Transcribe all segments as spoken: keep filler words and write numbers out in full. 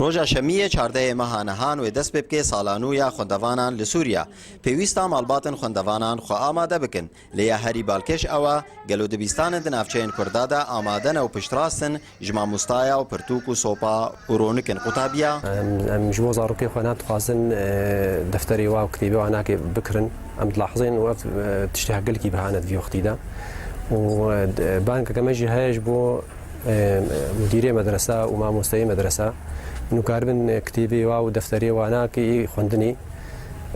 Roja Şemiyê çardehê meha nihan wê dest pê bike sala nû ya xwendevanan li Sûriya. Pêwîsta malbatên xwendevanan xwe amade bikin. Lê ya herî balkêş ew e, gelo dibistanin di navçeyên Kurda de amade ne û piştrast in ji mamostaya û pirtûk û sopa û ronikên qutabiya? Em, em ji bo zarokê xwe ne dixwazin, e, defterê wa û kitêbê wa nake bikirin. Em dilahizin û ev, e, tiştê gelekî bihane di vî wextî de. Û, e, d-, bangeke me jî heye ji bo, e, mudîrê medrese û mamosteyê medrese. Nûkaribin, e, kitêbê wa û defterê wa nake yê xwendinê,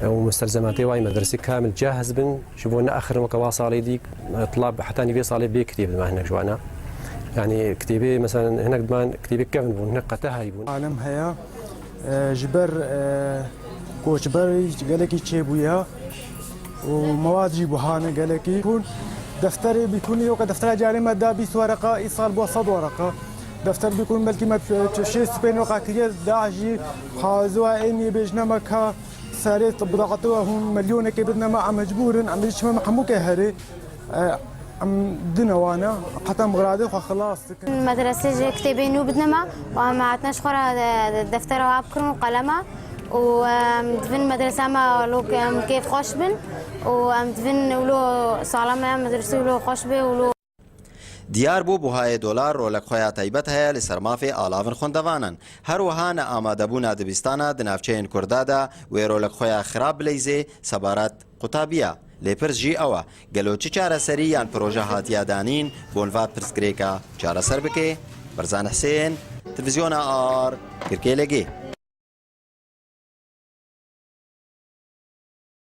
e, û mustelzematê wa yê medresê kamil cahz bin. Ji bo neaxirin weke wa salê dî, e, tulab heta nîvê salê bê kitêb diman hinek ji wana. Yanî kitêbê, meselen, hinek diman kitêbê kevn bûn, hinek qete hay bûn. Alem heye, e, ji ber, e, koçberî gelekî çêbûye û mewad jî buhane gelekî. Bûn defterê bîkunî, weke deftera carê me da bîst wereqa, îsal bû sed wereqa. Defter bîkun belkî me ç-, ç-, şêst sipên weka kiriye, da jî xaziwa ênî bêjne me ka Serê bidaxete we hûn milyonekê bidine me, em mecbûr in, em ê çime me hemûkê herê. E, em dine wane, heta em xiradê xwe xilas dikin. Medresê ji kitêbê nû bidine me, û em hatine ji xwe re, e, deftera we bikirin û qelema. Û, e, em divin medresa me lok, em kêf xweş bin. Û em divin wilo sala me medresê wilo xweş be, wilo Diyar bû, buhayê dolar rolek xwe ya taybet heye li ser mafê alavin xwendevanan. Her wiha neamadebûna dibistana di navçeyên Kurda de wê rolek xwe ya xirab bileyzê sebaret qutabiya. Lê pirs jî ew e, gelo çi çareserî yan proje hatiye danîn bo niva pirsgirêka çareser bike? Berzan Hisên, Televîzyona Ar, Kirkêlegê.